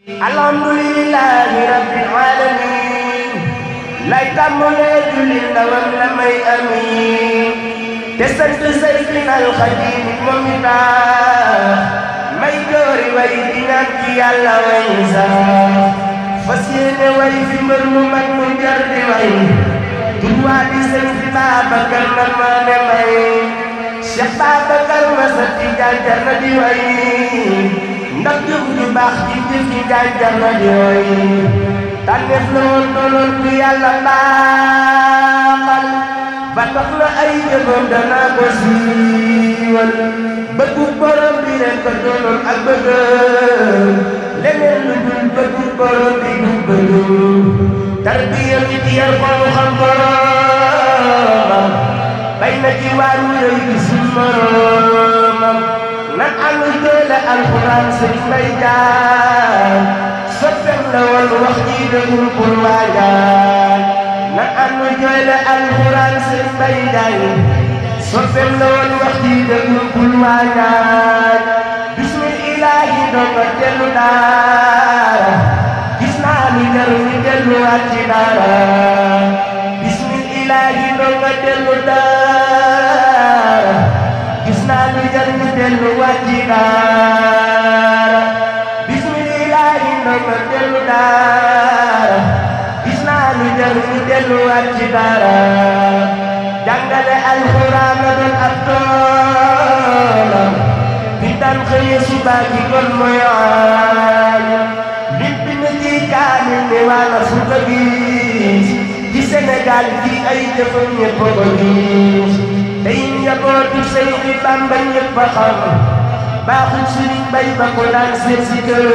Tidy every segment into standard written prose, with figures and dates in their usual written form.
alhamdulillahi rabbil alamin lay tàmbalee julli ndawam la may amiin te sant Seydina al Xadim moom mi tax may joori way di ñaan ci Yàlla way sax fas yéene way fi mbër mu mag mu jar di way turwaa di sëñ Babacar man maa ne may Cheikh Babacar ma sa Tijaan jar na di way ndax jëf ju baax ji jëf ji jar na di way tànneef la woon doonoon ku Yàlla baaxal ba tax na ay jëfam danaa ko siiwal bëggu borom bi leen ko doonoon ak bëgg leneen lu dul bëggu borom bi du bëgg tarbiya nit yar ko xam boromam bay na ci waar wu rëy gisul moromam nan ànd doole alxuraan sëñ Mbay Jaan soppem la woon wax ji dëggul pour waajal nan ànd doole alxuraan sëñ Mbay Jaan soppem la woon wax ji dëggul pour waajal bismillaahi doonga dellu daara gis naa lu jar ñu delluwaat ci daara bismillaahi doonga dellu daara gis naa lu jar ñu delluwaat ci daara bismillaahi doonga dellu daara gis naa lu jar ñu delluwaat ci daara jàngale alxuraan la doon ab toolam bi daan xëye suba gi kon mooy aay nit bi na ci kaamil ne wala fu ko gis ci Sénégal gi ay jëfam ñëpp ko gis tey njabootu Seydi Bamba ñëpp a xam baaxul Sëriñ Bay ba ko daan seet si kër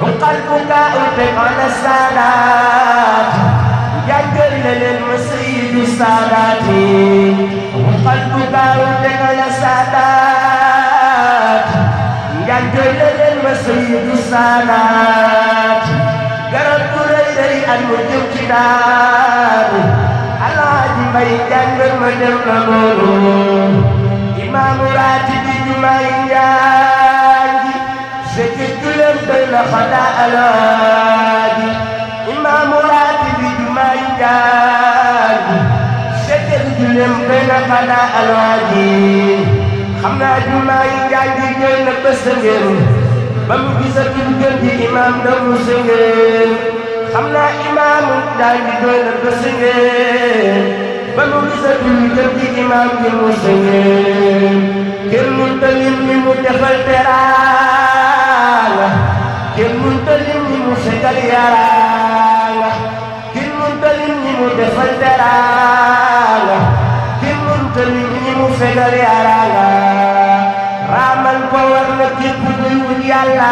uqal bu kaa ute ala saadaat jàngal na leen ma Seydu Saadaati uqal bu kaa ute ala saadaat jàngal na leen ma Seydu Saadaati garab bu rëy rëy at mu jëm ci daaru Alaaji Mbay jàngal ma dem na loolu imaamu raati bi jumaay Njaañ fekk julem doy na xadaa alaaji imaamu raati bi jumaay Njaañ fekk julem doy na xadaa alaaji xam naa jumaay Njaañ ji doy na bés ngeen ba mu gisatul gën ji imaam damu sëngeen xam naa imaamu Njaañ ji doy na bés ngeen ba mu gisatul gën ji imaam ji mu sëngeen kenn mënut a lim ni mu defal teraanga kenn mënut a lim ni mu fegal yaraanga kenn mënut a lim ni mu defal teraanga kenn mënut a lim ni mu fegal yaraanga raamal ko war na képp kuy wut Yàlla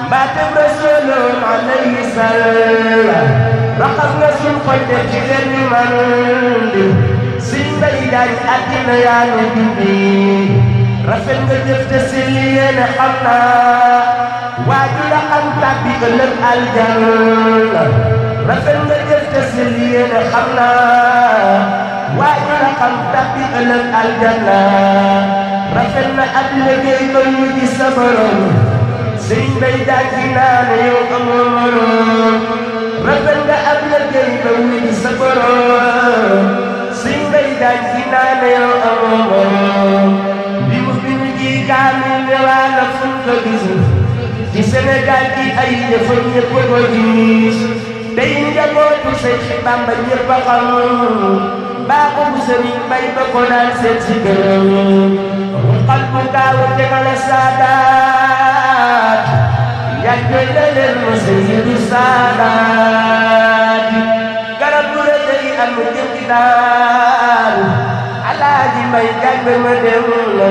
mbaate Rasuul alayhi salaam raxas nga suñ xol def ci leen ñu man di Sëñ Mbay Jaan àddina yaa ngi dindi rafet nga jëf te sell yéene xam naa waaju la xam tàbbi ëllëg aljanna rafet nga jëf te sell yéene xam naa waaju la xam tàbbi ëllëg aljanna rafet na ak liggéey ba ñu gis sa borom Sëñ Mbay Jaan gi naan yow amoo morom rafet nga ak liggéey ba ñu gis sa borom Sëñ Mbay Jaan gi naan yow amoo morom bi mu bind ji kaamil ne wala fu ko gis ci Sénégal gi ay jëfam ñëpp ko gis tey njabootu Seydi Bamba ñëpp a xam baaxum Sëriñ Mbay ba ko daan seet si këram xal bu gaaw a tegal saadaat njàngoy la leen ma Seydu Saadaat garab bu rëy am jëm ci daaru Alaaji Mbay jàng ma dem la